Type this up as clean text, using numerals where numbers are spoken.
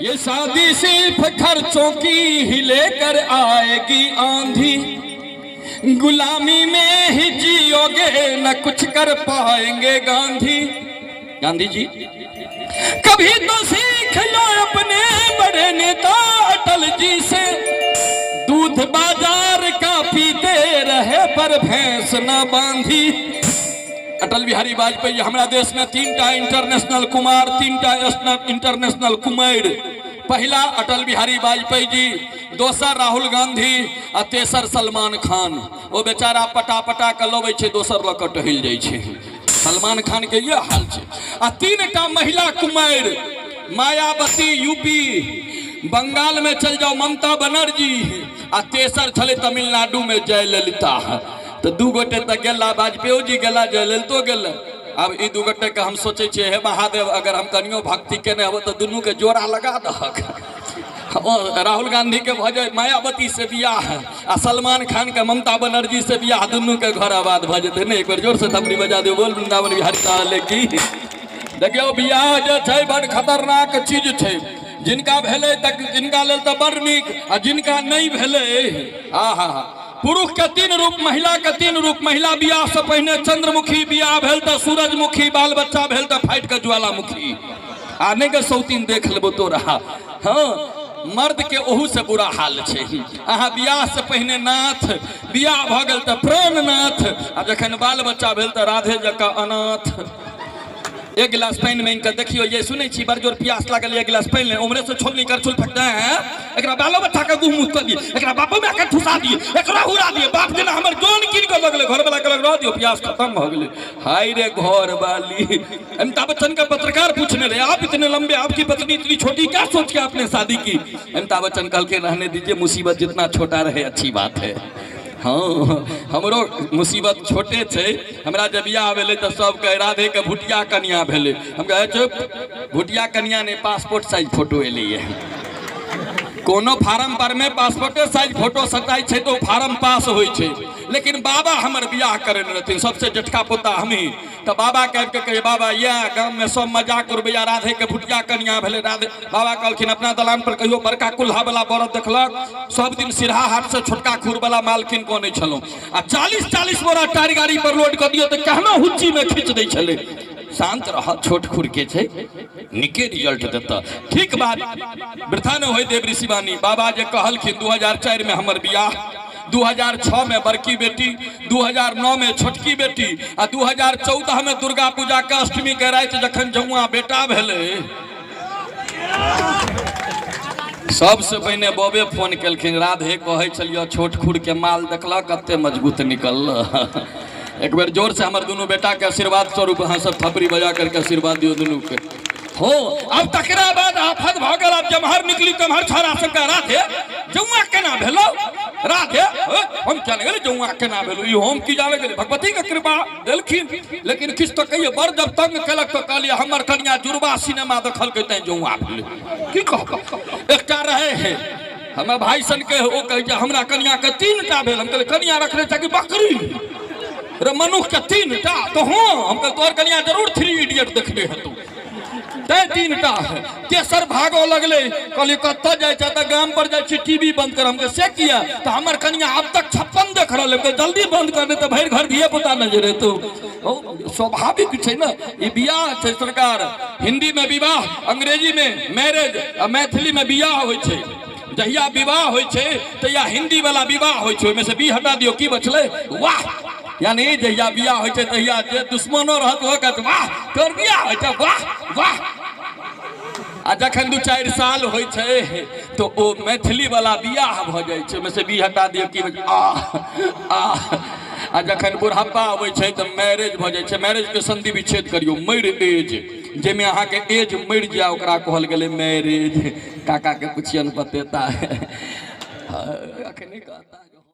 ये शादी सिर्फ खर्चों की ही लेकर आएगी आंधी, गुलामी में ही जियोगे न कुछ कर पाएंगे गांधी। गांधी जी कभी तो सीख लो अपने बड़े नेता अटल जी से, दूध बाजार का पीते रहे पर भैंस न बांधी। अटल बिहारी वाजपेयी हमरा देश में 3टा इंटरनेशनल कुमार, 3टा इंटरनेशनल कुमार। पहिला अटल बिहारी वाजपेयी जी, दोसर राहुल गांधी आ तेसर सलमान खान। ओ बेचारा पटा पटा के लबै छै, दोसर लऽ कऽ टहलि जाइ छै। सलमान खान के यह हाल छै। आ 3टा महिला कुमार, मायावती यूपी, बंगाल में चल जाओ ममता बनर्जी, आ तेसर छलै तमिलनाडु में जयललिता। तऽ 2 गोटे तऽ गेला, वाजपेयी जी गेला, जयललितो गेल। आब ई 2 गोटे के हम सोचै छियै, हे महादेव, अगर हम कनियो भक्ति केने हेबो तऽ दुनू के जोड़ा लगा दहक। ओ राहुल गांधी के भऽ जाय मायावती से बियाह आ सलमान खान के ममता बनर्जी से बियाह, दुनू के घर आबाद भऽ जेतै ने। एक बेर जोर से थपड़ी बजा दियौ, बोल वृंदावन बिहारी लाल की। देखियौ, बियाह जे छै बड़ खतरनाक चीज छै। जिनका भेलै तऽ जिनका लेल तऽ बड़ नीक, आ जिनका नहि भेलै, आ हा हा। पुरुष के 3 रूप, महिला के 3 रूप। महिला बियाह से पहिने चंद्रमुखी, बियाह भेल तऽ सूरजमुखी, बाल बच्चा भेल तऽ फाटि कऽ ज्वालामुखी। आ नहि के सौतीन देख लेबो तोरा। हाँ, मर्द के ओहू से बुरा हाल छै। अहाँ बियाह से पहिने नाथ, बियाह भऽ गेल तऽ प्राणनाथ, आ जखन बाल बच्चा भेल तऽ राधे जकाँ अनाथ। एक गिलास पानि मांगि कऽ देखियौ, ये सुनै छी बड़ जोर प्यास लागल, एक गिलास पानि ले, उम्हरे से छोलनी करछुल फेंकते हैं, एकरा बालो बच्चा के गुह मुँह कऽ दिए, एकरा बापो माय के ठुसा दिए, एकरा उड़ा दिए, बाप जेना हमर जोन कीन कऽ लगलै, घर वाला कहलक रह दियौ, प्यास खत्म भऽ गेलै। हाय रे घर वाली। अमिताभ बच्चन का पत्रकार पूछने रहे, आप इतने लंबे, आपकी पत्नी इतनी छोटी, क्या सोच के आपने शादी की? अमिताभ बच्चन कहलके, रहने दीजिए, मुसीबत जितना छोटा रहे अच्छी बात है। हाँ, हमरो मुसीबत छोटे छै। हमरा जब बियाह भेलै तऽ सब कहे राधे के भुटिया कनिया भेलै। हम कहे चुप, भुटिया कनिया नहि, पासपोर्ट साइज फोटो एलैए। कोनो फार्म पर में पासपोर्टे साइज फोटो सटाइ छै तऽ ओ फार्म पास होइ छै। लेकिन बाबा हमर बियाह करेने रहथिन, सबसे जेठका पोता हमही। तऽ बाबा के आबि कऽ कहियै, बाबा इएह गाम में सब मजाक उड़बैया, राधे के भुटिया कनिया भेलै। राधे बाबा कहलखिन, अपना दलान पर कहियो बड़का कुल्हा वाला बरद देखलक? सब दिन सिरहा हाट से छोटका खुर वाला माल कीन कऽ अनै छलहुँ, आ 40-40 बोरा टायर गाड़ी पर लोड कऽ दियौ तऽ केहनो हुच्ची में खींच दै छलै। शांत रह, छोट खुर के छै, निके रिजल्ट देता। ठीक बात, वृथा न होय देव ऋषिवाणी। बाबा जे कहलखिन 2004 में हमर बियाह, 2006 में बड़की बेटी, 2009 में छोटकी बेटी, आ 2014 में दुर्गा पूजा के अष्टमी के राति जखन जौआ बेटा भेलै, सबसे पहिने बबे फोन केलखिन, राधे कहै छलियौ छोट खुर के माल देखलक कते मजबूत निकल। एक बेर जोर से हमर दुनू बेटा के आशीर्वाद स्वरूप अहाँ सब थपड़ी बजा करके आशीर्वाद दियौ दुनू के। हो, अब तकरा बाद आफत भऽ गेल। आब जम्हर निकली तम्हर छोरा सबके, राधे जौआ केना भेलौ, राधे हम क्या गेलै जौआ केना भेलौ, ई हम की जाने गेलै, भगवती के कृपा देलखिन। लेकिन किछु तऽ कहियै, बड़ जब तंग केलक तऽ कहलियै हमर कनिया जुड़वा सिनेमा देखलकै तैं जौआ भेलै। की कहब, एकटा रहे है हमर भाई सन के, ओ कहै छै हमरा कनिया के 3टा भेल। हम कहलियै कनिया रखने छै कि बकरी रे, मनुख के 3टा? तऽ हँ। हम कहलियै तोहर कनिया जरूर 3 इडियट देखने हेतौ तैं 3टा है। तेसर भागो लगलै, कहलियै कतऽ जाइ छै? तऽ गाम पर जाइ छी, टीवी बंद कर। हम कहलियै से किया? तऽ हमर कनिया अब तक 56 देख रहल है, जल्दी बंद कर, नहि तऽ भरि घर धिये पुता नजर एतौ। स्वाभाविक छै ने, ई बियाह छै सरकार। हिंदी में विवाह, अंग्रेजी में मैरिज, आ मैथिली में बियाह होइ छै। जहिया विवाह होइ छै तहिया हिंदी वाला विवाह होइ छै, ओहिमे से बी हटा दियौ, की बचलै? वाह। यानी जहिया बियाह होइ छै तहिया जे दुश्मनो रहत ओहो कहत वाह तोर बियाह होइ छै, वाह वाह। आ जखन 2-4 साल होइ छै तऽ ओ मैथिली वाला बियाह भऽ जाइ छै, ओहिमे से बी हटा दियौ, की बच आ आ। आ जखन बुढ़ापा अबै छै तऽ मैरिज भऽ जाइ छै। मैरिज के संधि विच्छेद करियौ, मरि एज, जाहिमे अहाँके एज मरि जाय ओकरा कहल गेलै मैरिज। काका के पुछियन बतेता है, अखने कहता।